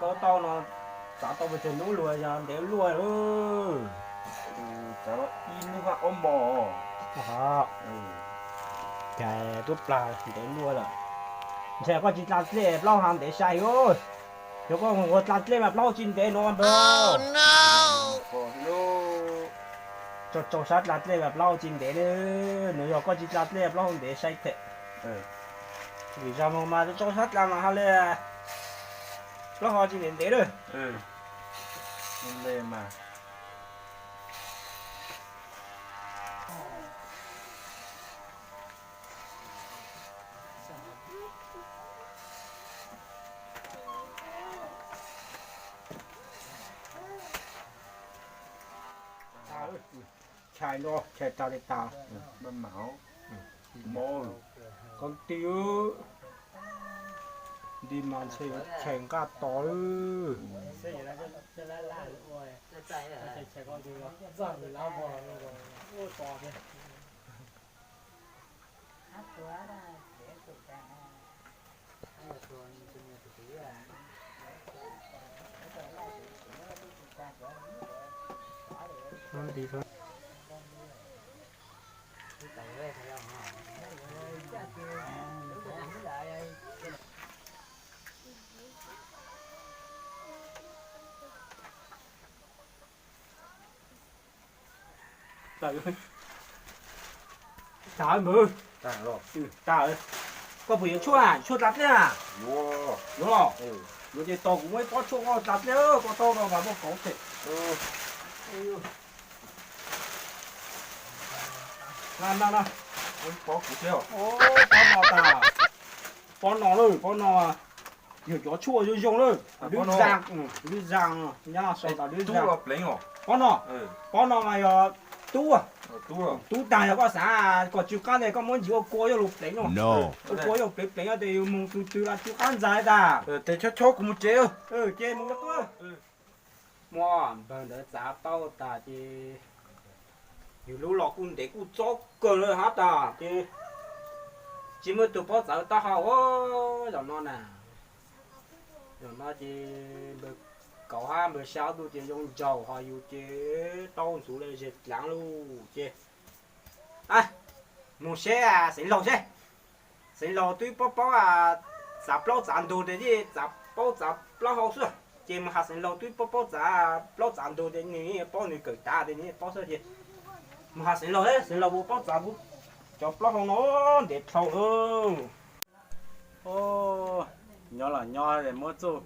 Tau tau no, txav tau pes tsawg hnub luag yog ntev luaj lawm. Txav ib hnub hab ob hmo. Cas tuab plag ntev luaj lawm. Ntshe koj tsis dla dlej plaub hau ntev sai os. Yog koj ua dla dlej mas plaub hau tsis ntev no npawg. Tso tso sab dla dlej mas plaub hau tsis ntev. Nws yog koj tsis dla dlej plaub hau ntev sai them. Vim zag mus mas tso sab dla mas ho li plaub hau tsis ntev ntev lawm. Chais no chais tas li tas. Koj nti, nti mas ntshe yuav chais nqaj tos lawm. Tag npawg. Tag. Koj puas yuav tshuaj, tshuaj dla dlej? Yuav los. Yuav ces tos kuv muab ib pob tshuaj koj dla dlej, koj taub no mas muaj kauv them. Na na na, pob no tas. Pob no lawm, pob no yog cov tshuaj zoo zoo lawm. Dub zag, dub zag, nyob sau tas dub zag. Pob no, pob no mas yog tub, tub tag yog koj xav kom tsw qab tes koj muab ntsis ua kua yuav lug pleev no. Ua kua yuav pleev pleev tes yus mus tus twg los tsw qab ntxaig tas. Tes chob chob kuv mus tsev. Ces mus tuaj. Muaj npawg ntawd txav plaub tas ces yus lub los kuj ntev kuj txob kawg lawm hab tas ces tsis muaj tus paub txav taub hau zaum no na. Zaum no ces npawg kauv hab npawg xya ob tug ces zoo ntsaum ho yus ces tau ntxuv le zeg dlaav lug ces mus seb xeev laug seb. Xeev laug twb paub paub txav plaub txav ntug tes thiaj txav paub txav plaub hau xwb. Ces mus has xeev laug twb paub paub txav plaub txav ntug tes nws paub nws kawm tav tes nws paub xwb ces mus has xeev laug, xeev laug puas paub txav kuv cov plaub hau no ntev dhau lawm. Nyob los nyob muab txuj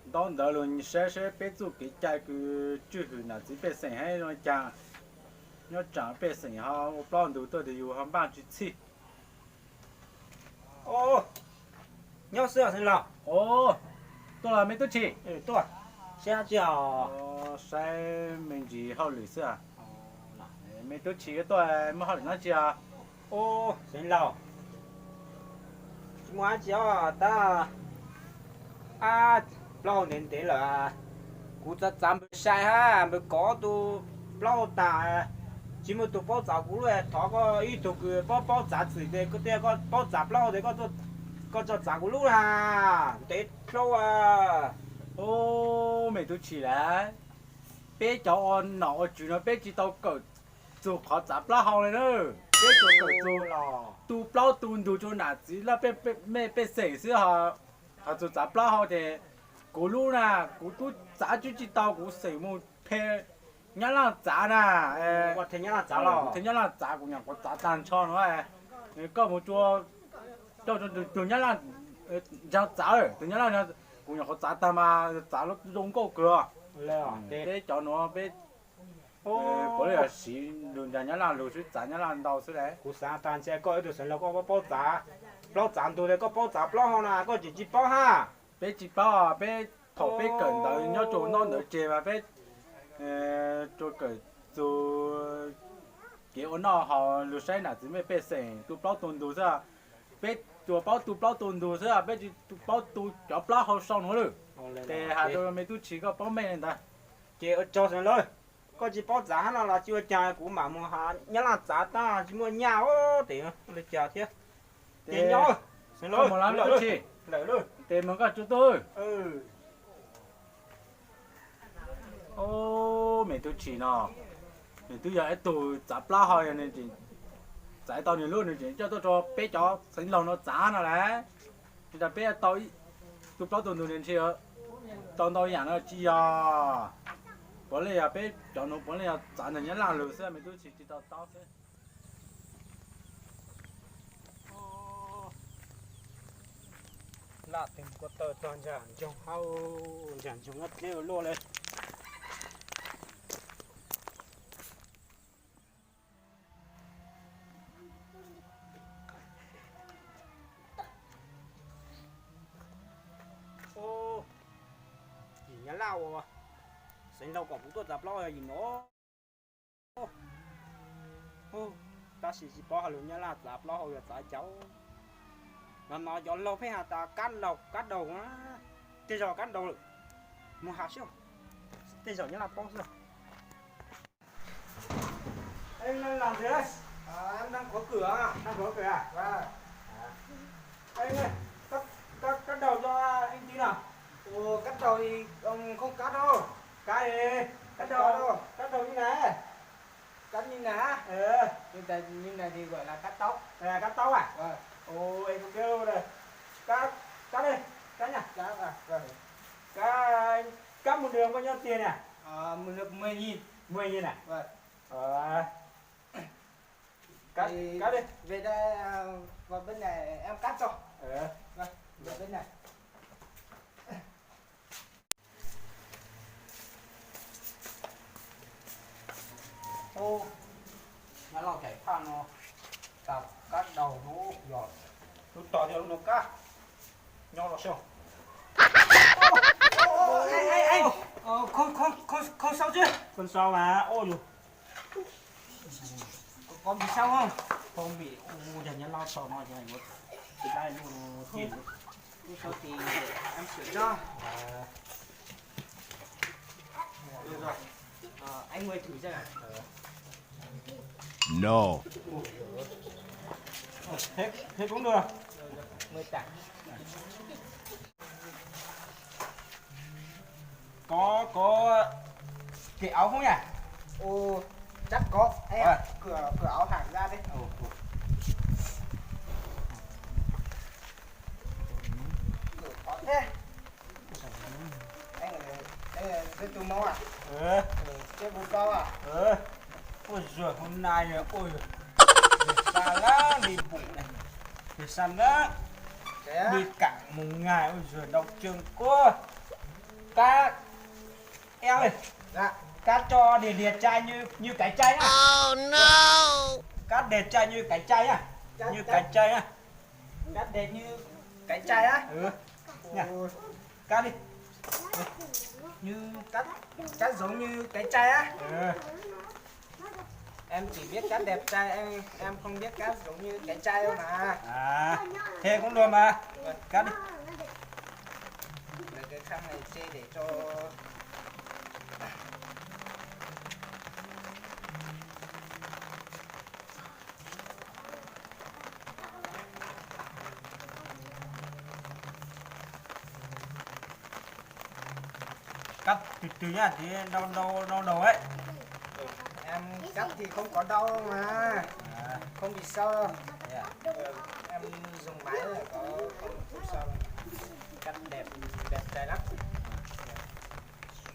ntaub ntawv lug saib saib peb txuj kev cai kws tswj hwm nam txiv pej xeem hab zoo caag. Nyob tsaam pej xeem ho ua plaub ntug tuaj tes yus ho npaaj tsis txhij. Nyob xwb xeev laug. Tuaj los me tub tshis. Tuaj saib dab tsi os? Saib me ntsis hauj lwm xwb. Me tub tshis tuaj muaj hauj lwm dab tsi os? Xeev laug, tsis muaj dab tsi os, tab plaub hau ntev ntev lawm. Kuv txav txav npawg sai hab npawg kauv ob tug plaub hau tas, tsis muaj tug paub txav kuv lub, thov koj ib tug kws paub paub txav txim tes koj tias koj paub txav plaub hau tes koj tso txav kuv lub na, ntev dhau. Ub, me tub tshis lawm, peb cov ua nom ua tswv no peb tsis tau kawm txug qhov txav plaub hau li na. Peb tsuas kawm txug tu plaub tu ntug rua nam txiv laj mej pej xeem xwb. Ho txug txav plaub hau ces kuv lub na, kuv tub txav tsis tau, kuv xeem mus the nyab laj txav na. Kuv the nyab laj txav, kuv nyuam qhuav txav tag nrho no. Koj mus rua, coj rua tug nyab laj ntsaag txav, tug nyab laj, kuv nyuam qhuav txav tag mas txav zoo nkauj kawg. Peb cov nuav peb puav leej yog siv lug nraag nyab laj lug xwb, txav nyab laj ntau xwb. Kuv xaav tas ntshe koj ib tug xeev laug koj paub txav plaub txav ntug, koj paub txav plaub hau na, koj tseem tsis paub hab? Peb tsis paub, peb thaum peb kawm ntawv nyob rua ntaub ntawv tseg mas peb tsuas kawm txug kev ua noj haus lug saib nam txiv mej pej xeem tu plaub tu ntug xwb. Peb tsuas paub tu plaub tu ntug xwb, peb tsis paub tu cov plaub hau sau nuav lawm. Ces has rua me tub tshis koj paub meej li ntawd. Ces ua tsaug xeev laug, koj tsis paub txav hab no los tsis ua caag, kuv mam mus has nyab laj txav tab tsis muaj nyaj os, tes li cas thiab. Ces nyob xeev laug, me tub tshis. Tes mas koj tsuj tub. Ub, me tub tshis no, nws twb yog ib tug txav plaub hau, yog nws tseem txav tau nws lub, nws tseem coj tuaj rau peb cov xeev laug no txav no las. Nws tas peb tau tus plaub tus ntug nws ntshe tau ntau yam no tsis yog. Puav leej yog peb cov nuav puav leej yog txav ntawm Nyab Laj lug xwb, me tub tshis tsis tau taub xwb. Laj tes ko taw txog ntsag ntsoog hab, ntsag ntsoog ob dleb ua luaj le. Yim Nyab Laj uas xeev laug kom kuv tuaj txav plaub yog yim no. Tab sis tsis paub hais lus Nyab Laj txav plaub hau yog txav cas. Los no cov laug pheej has tas kab laug kab daug, tej zaum kab daug lawm. Mus has seb, tej zaum Nyab Laj paub xwb. Kab daug cho ib tib no. Ua, kab daug, kab daug, kab daug, kab daug li na. Kab li na. Li na thì gọi là kab tóc. Kab tóc à? Ôi, kuv kêu là kab, kab đây, kab nha. Kab, kab một lượt bao nhiêu tiền à? Một lượt mười nghìn. Mười nghìn à? Ờ. Cắt, thì cắt đi. Về đây, à, vào bên này em cắt cho. Ờ. Vâng, vào bên này. Ub, nyob loj thaj no, tas kab daug no yog lub tog thiab lub no kab nyob los xyov. Ê, ê, ê, không, không, không, không sao chứ? Không sao mà, ôi. Có, có bị sao không? Không bị, ôi, giờ nhá lo sò nó giờ nó chỉ tay luôn. Không, không sao thì em sửa cho. Ờ, anh ngồi thử xem nào. No. Thế, thế cũng được. Mười tảng. Có, có cởi áo không nhỉ? Ồ, chắc có. Ê, à, cởi, cởi áo hẳn ra đi. Ồ, ồ. Cởi khó thế. Anh, anh, anh, anh, tôi mau à? Ừ. Ừ, chết bố tao à? Ừ. Ôi giời, hôm nay, ôi giời. Xa lắm đi bụi này. Xa lắm. Đi cẳng một ngày, ôi giời, đau chân quá. Cá, em ơi. Dạ. Cá cho đẹp, đẹp trai như, như cái trai nhá. Oh no. Cá đẹp trai như cái trai nhá. Cá, như cá, cái trai nhá. Cá đẹp như cái trai á. Ừ. Nha. Cá đi. Như cá, cá giống như cái trai á. Ừ. Em chỉ biết cá đẹp trai, em, em không biết cá giống như cái trai đâu mà. À, thế cũng được mà. Vâng. Cá đi. Lấy cái khăn này che để cho. Cắt từ từ nhá, tí đau, đau, đau đầu ấy. Em cắt thì không có đau mà. À. Không bị sâu đâu. Thế à? Ờ, em dùng máy là có, không, không sao đâu. Cắt đẹp, đẹp trai lắm.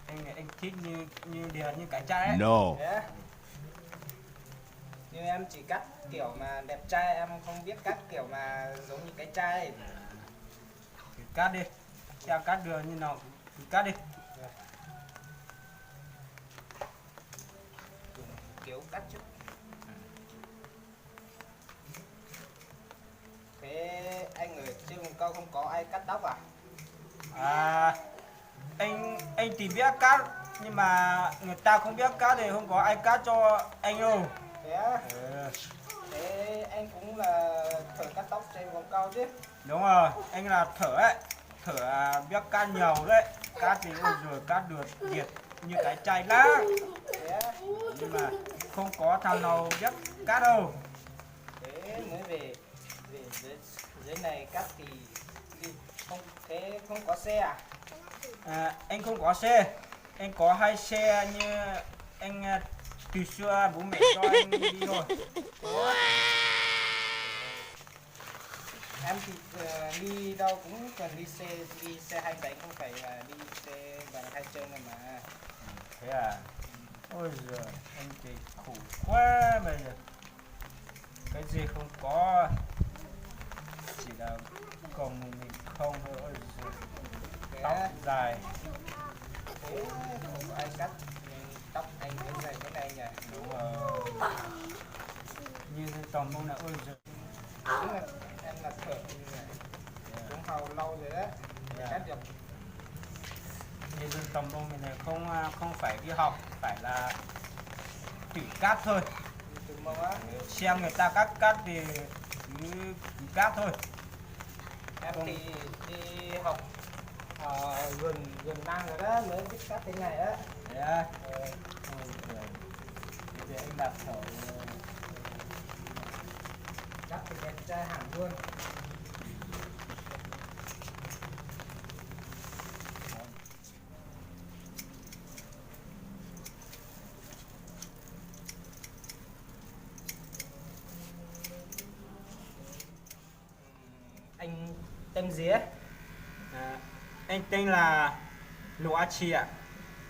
Anh, anh thích như, như đèo, như cái trai ấy. No. Thế à? Nhưng em chỉ cắt kiểu mà đẹp trai, em không biết cắt kiểu mà giống như cái trai. Thử cắt đi. Xem cắt được như nào, thử cắt đi. Dùng kiểu cắt chứ. Thế anh ở trên vùng cao không có ai cắt tóc à? À, anh, anh thì biết cắt, nhưng mà người ta không biết cắt thì không có ai cắt cho anh đâu. Thế á? Ừ. Thế anh cũng là thợ cắt tóc trên vùng cao chứ? Đúng rồi, anh là thợ ấy. Thợ, à, biết cắt nhiều đấy. Cắt thì ôi giời, cắt được điệt như cái chai lắm. Thế á? Nhưng mà không có thằng nào biết cắt đâu. Thế mới về, về dưới, dưới này cắt thì đi. Thế không có xe à? À, em không có xe. Em có hai xe như em, à, từ xưa bố mẹ cho em đi thôi. Em thì, ờ, đi đâu cũng cần đi xe, đi xe hai bánh, không phải là đi xe bằng hai chân đâu mà. Thế à? Ôi giời, anh chị khổ quá bây giờ. Cái gì không có, chỉ là còn một mình không thôi. Ôi giời. Tóc dài. Thế không có ai cắt tóc anh với giày thế này nhỉ? Đúng rồi. Như dân tộc Mông là ôi giời. Đúng là, em là thợ này. Cũng hầu lâu rồi đó. Cắt được. Như dân tộc Mông mình là không, à, không phải đi học, phải là tự cắt thôi. Từ Mông á. Xem người ta cắt cắt thì cứ, cứ cắt thôi. Em thì đi học, ờ, gần, gần năm rồi đó, mới biết cắt thế này á. Thế á? Ờ. Ôi giời. Thế thì anh đặt thử. Cắt thì đẹp trai hẳn luôn. Anh tên gì ấy? À, anh tên là Lục A Trì ạ.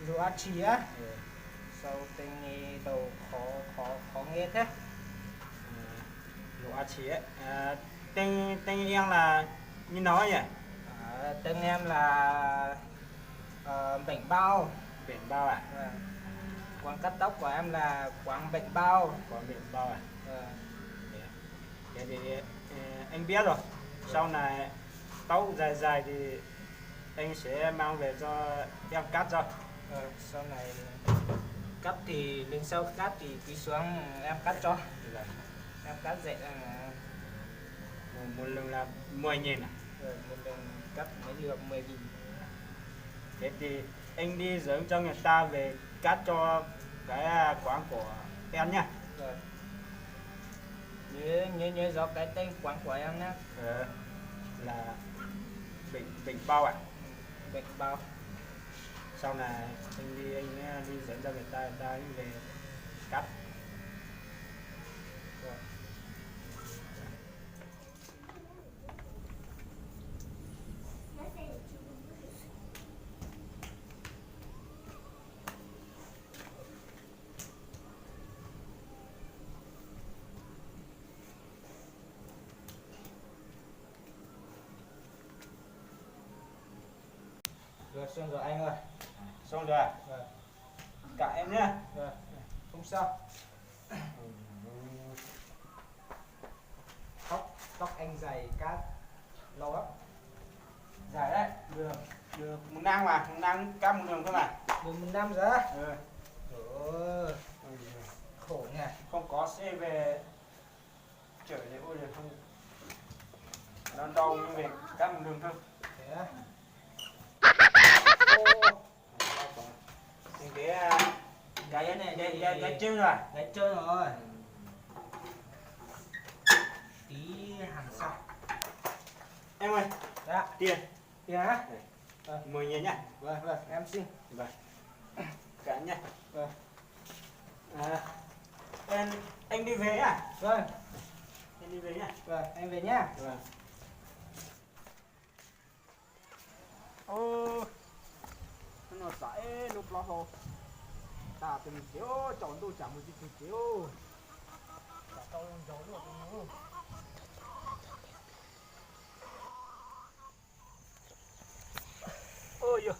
Lục A Trì á? Ừ. Sao tên nghe đầu khó, khó, khó nghe thế? À, Lục A Trì ấy. À, tên, tên em là như nào ấy nhỉ? À, tên em là, ờ, Bệnh Bao. Bệnh Bao à? Vâng. Quán cắt tóc của em là quán Bệnh Bao. Quán Bệnh Bao à? Vâng. Thế thì, ờ, anh biết rồi. Sau này tóc dài dài thì anh sẽ mang về cho em cắt cho. Ờ, sau này cắt thì lần sau cắt thì cứ xuống em cắt cho. Vâng. Em cắt rẻ hơn mà. Một, một lần là mười nghìn à? Ờ, một lần cắt mấy lượt mười nghìn. Thế thì anh đi dẫn cho người ta về cắt cho cái, à, quán của em nhá. Rồi. Nhớ, nhớ, nhớ rõ cái tên quán của em nhá. Ờ, là Bình, Bình Bao à? Bình Bao. Sau này anh đi, anh, à, đi dẫn cho người ta, người ta về cắt. Rồi. Rồi, xong rồi anh ơi. Xong rồi à? Rồi. Cảm ơn nhé. Rồi, không sao. Tóc, tóc anh dày cắt lâu lắm. Dài đấy, được, được một năm mà, một năm cắt một lần thôi mà. Được một năm rồi á? Ừ. Ôi, khổ nhỉ. Không có xe về chở thì ôi giời, không. Nó đau như vậy, cắt một đường thôi. Thế á? Ô. Cái, cái, cái, cái, cái chân rồi. Cái chân rồi. Tí hàng sau. Em ơi. Dạ. Tiền. Tiền hả? Đây. Ờ. Mười nghìn nhá. Vâng, vâng, em xin. Vâng. Cả nhá. Vâng. À, em, anh đi về nhá. Vâng. Em đi về nhá. Vâng, em về nhá. Vâng. Ub, hnub no txawm ib hnub plaub hau, tas tes mus tsev, tsaus ntuj tsam mus tsis txog tsev. Tsam tau zoo nraug luaj tus no. Ub yog,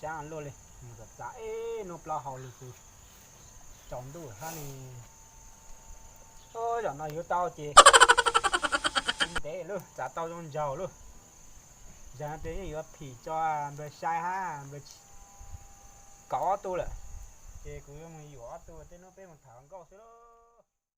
sab luaj li, mus txawm txawm ib hnub plaub hau li xwb, tsaus ntuj hab li. Ub, zaum no yuav tau ces ntev lawm, tsam tau zoo nraug lawm. Zaum no ces yeej yuav phim tso npawg saib hab npawg kaum ob tug lawm, ces kuv yuav mus yuam ob tug, tej hnub peb mus tham hluas nkauj xwb lauj.